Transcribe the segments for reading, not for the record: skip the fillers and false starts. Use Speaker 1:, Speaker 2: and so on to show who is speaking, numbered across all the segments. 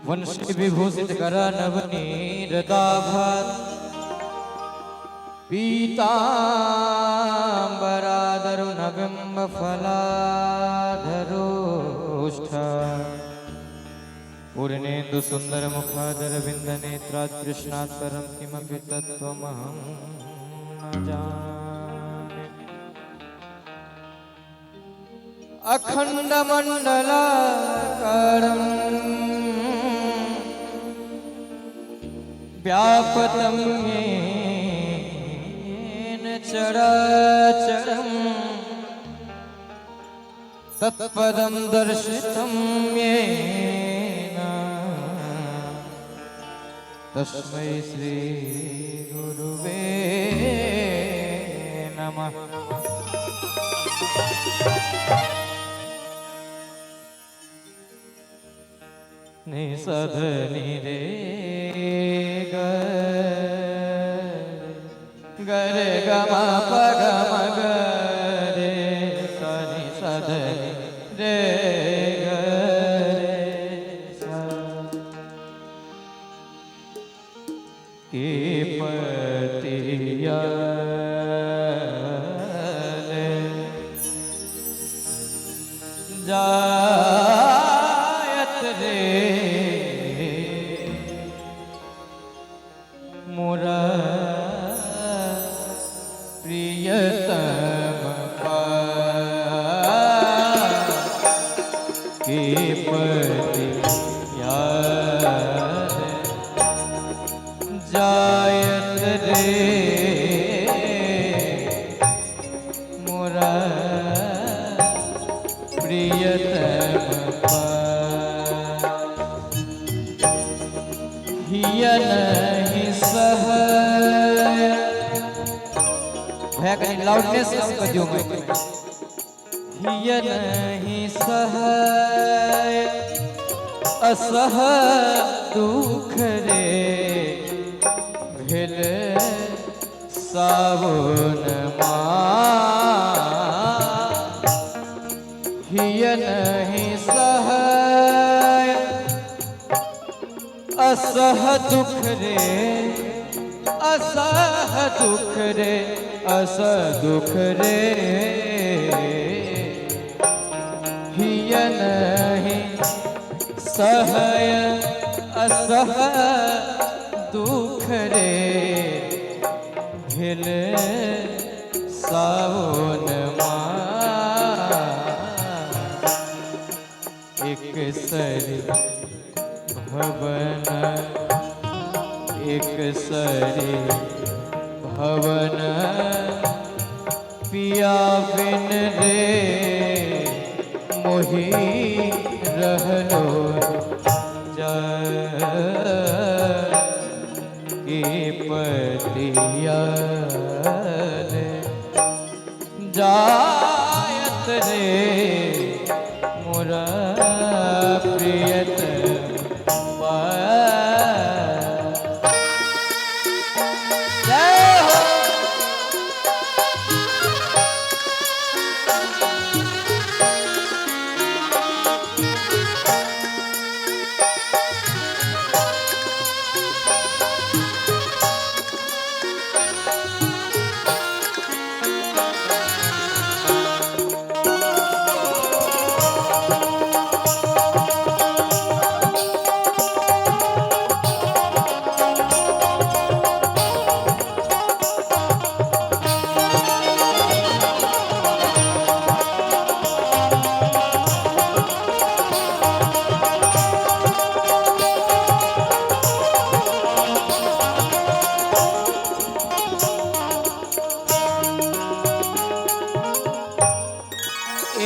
Speaker 1: वंशी विभूषित कर नवनीरदाभात पीताम्बरादरुणबिम्ब फलाधरोष्ठ पूर्णेन्दु सुन्दर मुखादर बिन्द नेत्रात् कृष्णात् परं किमपि तत्त्वमहं न जाने। अखंड मंडलाकारम् व्यापतं येन चराचरं तत्पदं दर्शितं येन तस्मै श्री गुरुवे नमः। निसधनि रे ग ग रे ग म प ग म ग रे स नि सधनि रे ग रे स के पतिया ले जायत रे मोरा प्रियतम के पतिया जायत रे मोरा प्रियतम हिय नहीं सह। भैया कहीं लाउडनेस कम कर दियो मैं। हिय नहीं सह असह दुख रे भेल सावन हिय नहीं सह असह दुख रे असह दुख रे असह दुख रे हिय नहीं सहय असह दुख रे भेल सावन एक सरी भवन एक सरी भवन पिया बिन रे मोही रहलो के पतिया ले जायत रे मोरा प्रियत। जय हो।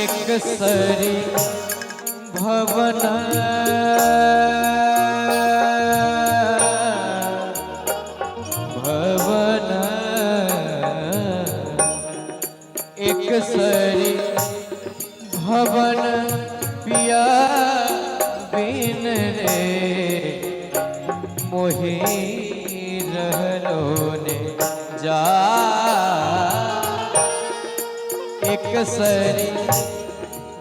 Speaker 1: एक सरी भवन भवन एक सरी भवन पिया रे मोहि रहलो ने जा। एक सरी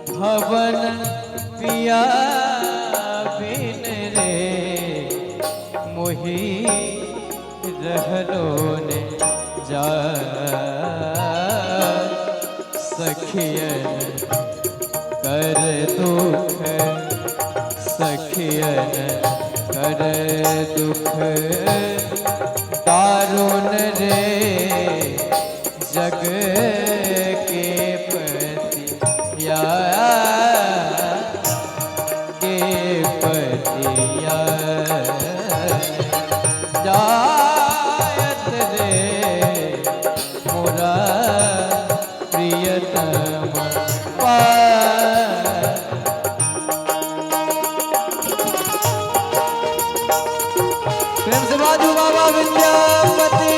Speaker 1: भवन पिया बिन रे मोहि रहलो ने जा। सखियन कर दुख, सखियन कर दुख दारुण रे जग के पतिया के पतिया जायत रे मोरा प्रियतम पा। प्रेम से बाजू बाबा विद्यापति।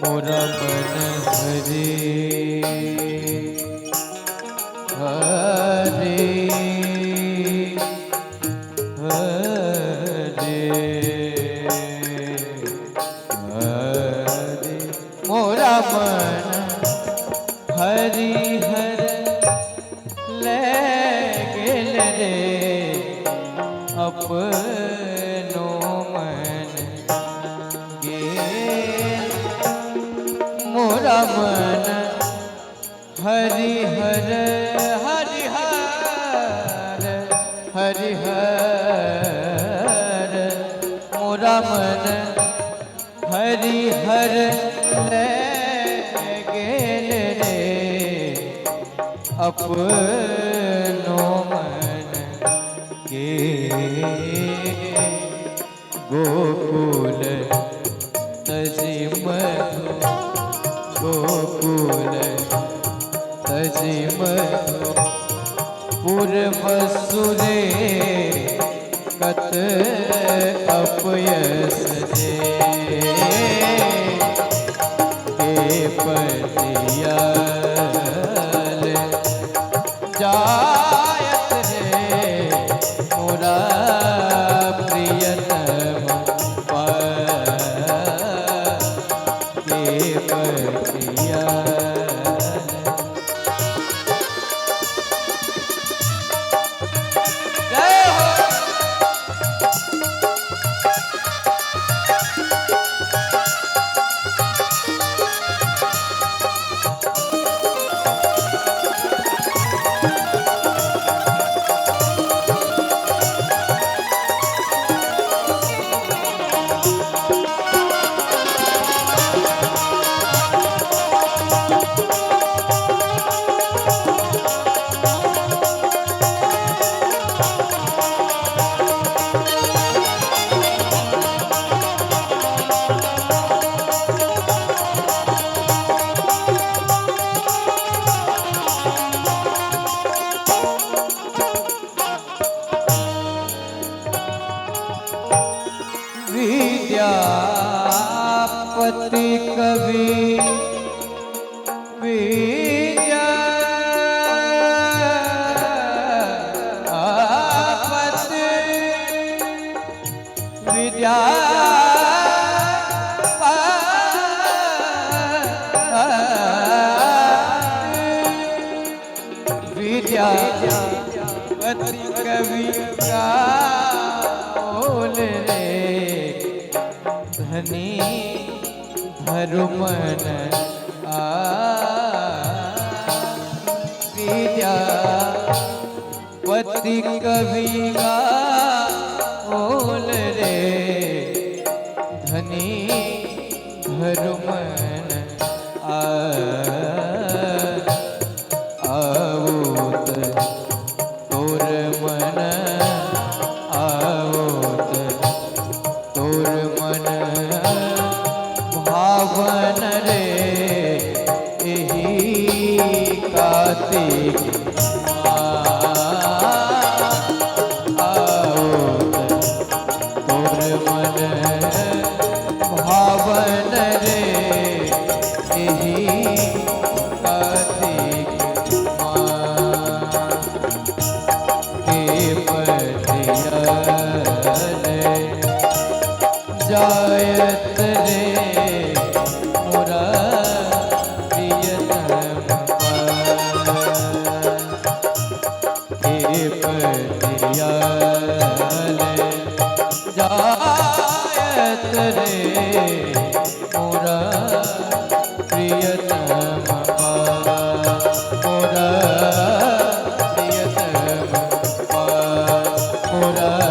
Speaker 1: मोरा मन हरे हरे हरे हरे मोरा मन हरि हर ले गेल रे अपनो मन गेल। मोरा मन हरि हर हरि हर हरि हर मोरा मन हरि हर ले गेल रे अपनो मन के। गोकुल तजी मधु, गोकुल तजी मधु पूर्व सुरे कत अपयस जे के पतियल जायत रे मोरा प्रियतम पा के पतियल। जय हो। विद्यापति कवि विद्यापति विद्या विद्यापति कवि गाओल रे धनी धरुमन आ। विद्यापति कवि गाओल रे मोरा प्रियतम पास, मोरा प्रियतम पास, मोरा।